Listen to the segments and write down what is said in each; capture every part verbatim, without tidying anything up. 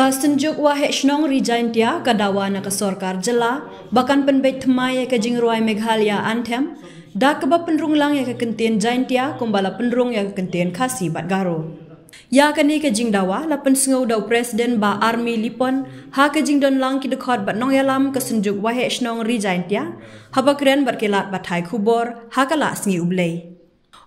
Ka Synjuk Waheh Shnong Ri Jaintia ka dawa na ka sorkar jylla ba kan pynbeit thymmai ïa ka jingrwai Meghalaya Anthem da kaba pynrung lang ïa ka kyntien Jaintia kumba la pynrung ïa ka kyntien Khasi bad Garo. Ïa kane ka jingdawa la pynsngew da u President Bah Army Lipon ha ka jingdon lang ki dkhot bad nongïalam ka Synjuk Waheh Shnong Ri Jaintia haba kren bad ki lad pathai khubor ha ka la sngi U Blei.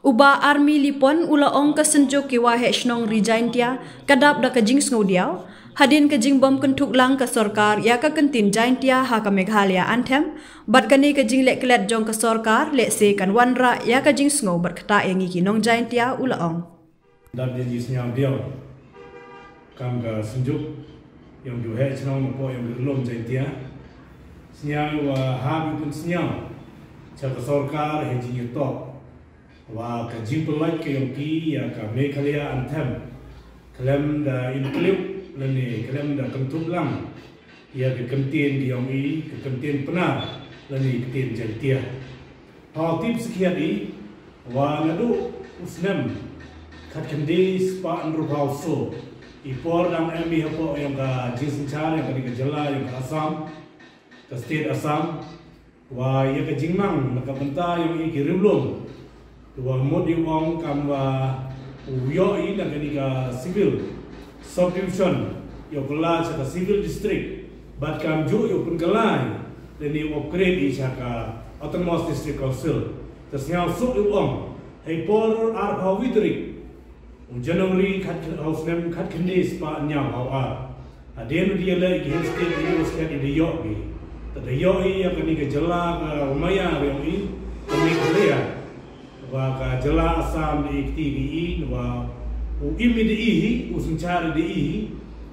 U Bah Army Lipon u la ong ka Synjuk ki Waheh Shnong Ri Jaintia ka dap da ka jingsngew diaw hadien ka jingbym kynthup lang ka sorkar ïa ka kyntien Jaintia ha ka Meghalaya Anthem bad kane ka jingleh klet jong ka sorkar lehse kan wanrah ïa ka jingsngew bad ktah ïa ngi ki nong Jaintia, u la ong. Dap da jingsngew diaw kam ka Synjuk ïong ki Waheh Shnong napoh ïong ki Ri Lum Jaintia. Sngewbha hap ïa pynsngew sha ka sorkar ha jingïatoh wa ka jingpynlait ka ïong ki ïa ka Meghalaya Anthem khlem da include lane khlem da kynthup lang ïa ka kyntien ka ïong i, ka kyntien Pnar lane ka kyntien Jaintia. Haw tip sakhiat i wa naduh u snem khatkhyndai spah hynriewphew saw i por dang em i hapoh ïong ka jingsynshar ïong kane ka jylla ïong ka Assam, ka state Assam, wa ïa ka jingmang na ka bynta ïong i ki riewlum. Te wa mut i ong kam wa u ïoh i na kane ka civil subdivision ïa u kylla sha ka civil district bad kam ju ïa u pynkylla i lane u upgrade i sha ka Autonomous District Council. Te sngewsuk i ong hei por arphew wei tarik u January khat, ha u snem khatkhyndai spah hynñiewphew ar. Hadien u dei ïaleh ïa ki Hill State University i da ïoh i. Te da ïoh i ïa kane ka jylla ka maya ka ïong i ka Meghalaya. Wa ka jylla Assam da i kti ki i wa u im i da i hi, u synshar i da i hi.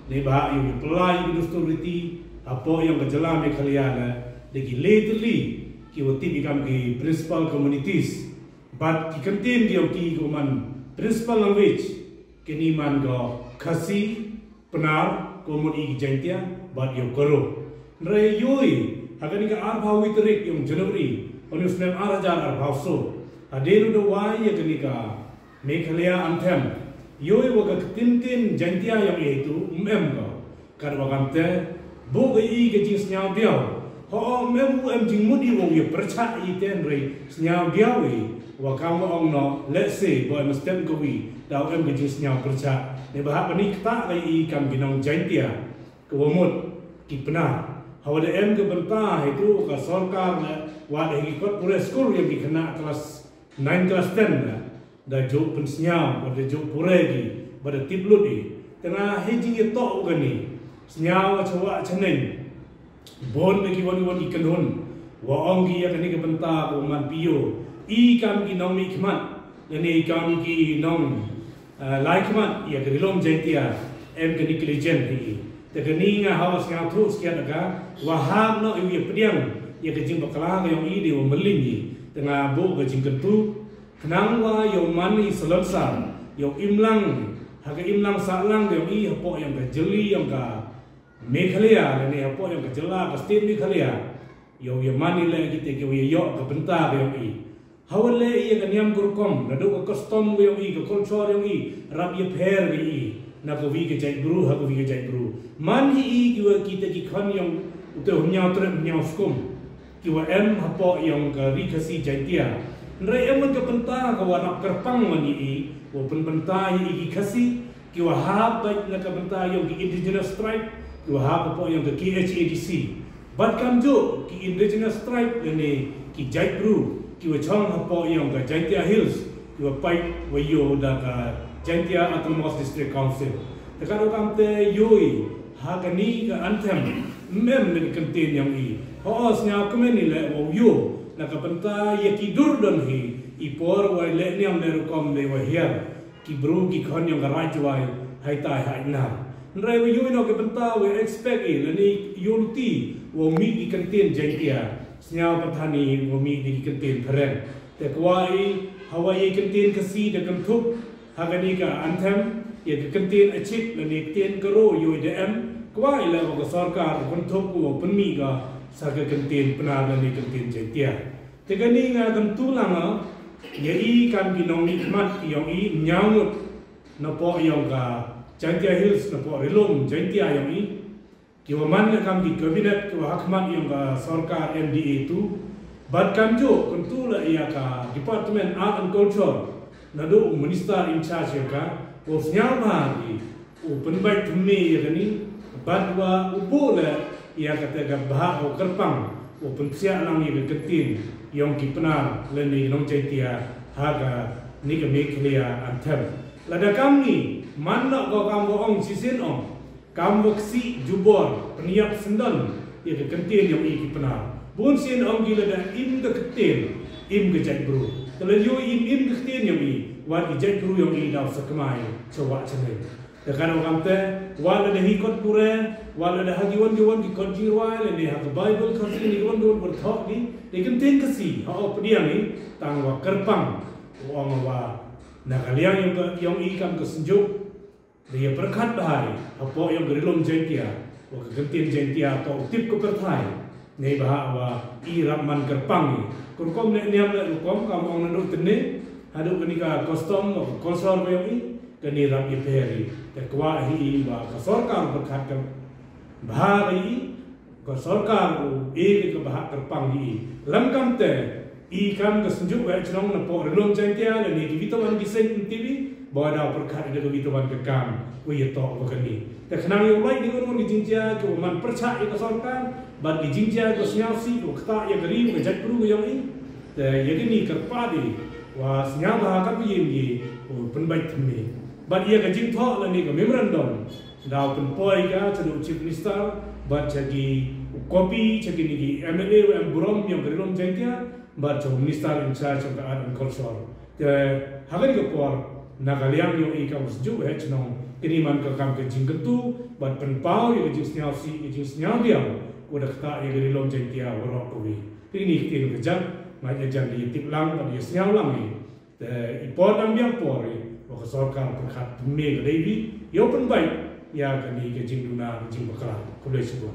Neibhah ïa u pynlait ïa ki dustur riti hapoh ïong ka jylla Meghalaya la da ki lai tylli ki wa tip i kam ki principal communities. Bad ki kyntien ki ïong ki ki man principal language kini man ko Khasi, Pnar, ko mut i ki Jaintia bad ïong Garo. Hynrei ïoi ha kane ka arphew wei tarik ïong January, ha u snem ar hajar arphew saw, hadien u da wai ïa kane ka Meghalaya Anthem, ïoi wa ka kyntien Jaintia ïong i tu ym em ko. Katba kamte buh ka i ka jingsngew diaw. Ho, ym em u em jingmut i wa u ïa pyrshah i te hynrei sngew diaw i wa kam wa ong noh, let's say ba em step ka wi da u em ka jingsngew pyrshah. Neibhah kani ktah ka i kam ki nong Jaintia ka wa mut ki Pnar. Hawa da em ka bynta hi tu ka sorkar la wa da hi kot pure skul ïa ki khynnah klas nine klas ten la da ju pynsngew bad da ju pure ki bad da tip lut i. Te nga hi jingïatoh u kani sngew wa chawa chaneng. Bun na ki wan wan ki kynhun wa ong ki ïa kani ka bynta ka man pio i kam ki nongmihkhmat lane i kam ki nong, eh, laikhmat ïa ka Ri Lum Jaintia em kani ka legend hi. Te kani nga hawa sngewthuh skhiat ka wa hap noh i ïa pdiang ïa ka jingbakla ka ïong i de wa mylliñ i. Te nga buh ka jingkyntu khnang wa ïoh man i salonsar ïoh imlang ha ka imlang sahlang ïong i hapoh ïong ka jylliew ïong ka Meghalaya lane hapoh ïong ka jylla ka state Meghalaya. Ïoh ïa man i leh kita ki wa ïoh ka bynta ka ïong i. Hawa leh ïa ka niam ka rukom naduh ka custom ka ïong i, ka culture ïong i, rap ïa pher ka i na ka wi ka jaitbru ha ka wi ka jaitbru. Man hi i ki wa kita ki khon ïong u te hynñiaw trep hynñiaw skum ki wa em hapoh ïong ka Ri Khasi Jaintia. Hynrei em ka bynta ka wa rap kyrpang man i i wa pynbynta i ki Khasi ki wa hap bad na ka bynta ïong ki indigenous tribe ki wa hap hapoh ïong ka K H A D C. Bad kamjuh ki indigenous tribe lane ki jaitbru ki wa chong hapoh ïong ka Jaintia Hills ki wa pait wa ïoh da ka Jaintia Autonomous District Council. Te ka rukom te ïoi ha kani ka anthem mem na ka kyntien ïong i. Ho, sngew kmen i leh wa ïoh na ka bynta ïa ki dur don hi i por wa leh niam leh rukom leh wa hiar ki bru ki khon ïong ka Raid Jwai hai tai hai nar. Hynrei wa ïoh ïa ka bynta wa expect i lane ïoh luti wa mih ki kyntien Jaintia. Sngew pyrthani wa mih ki kyntien phareng. Te kwah i hawa ïa kyntien Khasi da kynthup ha kani ka anthem ïa ka kyntien Achik lane kyntien Garo ïoh i da em. Kwah i leh wa ka sorkar da kynthup wa pynmih ka sa ka kyntien Pnar lane kyntien Jaintia. Te kani nga kyntu lang ïa i kam ki nongmihkhmat ïong i ñiaw ngut napoh ïong ka Jaintia Hills napoh Ri-lum Jaintia yong i, ki wa man ka kam ki cabinet ki wa hakhmat yong ka sorkar M D A tu, bad kamjuh kyntu la ïa ka Department Art and Culture, naduh u minister in charge yong ka, u sñiawbha i u pynbeit thymme ïa kani, bad wa u buh la ïa kata ka bhah u kyrpang u pynpsiah lang ïa ka kyntien yong ki Pnar lane ki nong Jaintia ha kani ka Meghalaya Anthem. Lada kam ngi man noh ka kam wa ong shisien ong kam wa ksih jubor pynïap syndon ïa ka kyntien yong i ki Pnar. Bun sien ong ki lada im ka kyntien, im ka jaitbru. Te la ïoh im, im ka kyntien yong i, wat ki jaitbru yong i daw sa kmai cha wah cha neng. Te ka daw kamte, wat lada hi kot pure, wat lada ha ki wan ki wan ki kot jingrwai, lane ha ka Bible Khasi, ne ki wan ki wan pyrthoh ki, ne kyntien Khasi ha u pdiang i, tang wa kyrpang u ong wa na ka liang yong ka, yong i kam ka Synjuk, da ïa pyrkhat bha i hapoh yong ka Ri-lum Jaintia wa ka kyntien Jaintia toh u tip ka pyrthai. Neibhah wa i rap man kyrpang i, ka rukom leh niam leh rukom, kam ong naduh tynne haduh kani ka custom wa ka culture ka yong i, kani rap ïapher i. Te kwah hi i wa ka sorkar pyrkhat ka bha i, ka sorkar u e ka bhah kyrpang i. Lem kamte, i kam ka Synjuk Waheh Chnong napoh Ri-lum Jaintia lane kiwi tawon ki seng M T V, ba daw pyrkhat ïa kawi tawon ka kam u ïa toh wa kani. Te khnang ïa u lait ni un un ki jingjia ki wa man pyrchah ïa ka sorkar bad ki jingjia ki wa sñiawsih, ki wa ktah ïa ka ri, ka jaitbru ka yong i. Te ïa kani kyrpad i wa sñiawbha ka phi ïa ngi u pynbeit thymme. Bad ïa ka jingthoh lane ka memorandum daw pynpoi ka cha u Chief Minister bad cha ki u copy cha kini ki M L A wa em burom yong ka Ri-lum Jaintia bad cha u Minister in charge of the Art and Culture. Te ha kani ka por na ka liang yong i kam u Synjuk Waheh Chnong, kini man ka kam ka jingkyntu bad pynpaw ïa ka jingsñiawsih, ka jingsñiawdiaw ka da ktah ïa ka Ri-lum Jaintia waroh kawi. Te kini ki ktien ka jang, nga ïa jan ïa tip lang bad ïa sñiaw lang i. Te i por dang biang por i wa ka sorkar pyrkhat thymme ka dei wi ïa u pynbeit ïa kani ka jingduna ka jingbakla. Khublei shibun.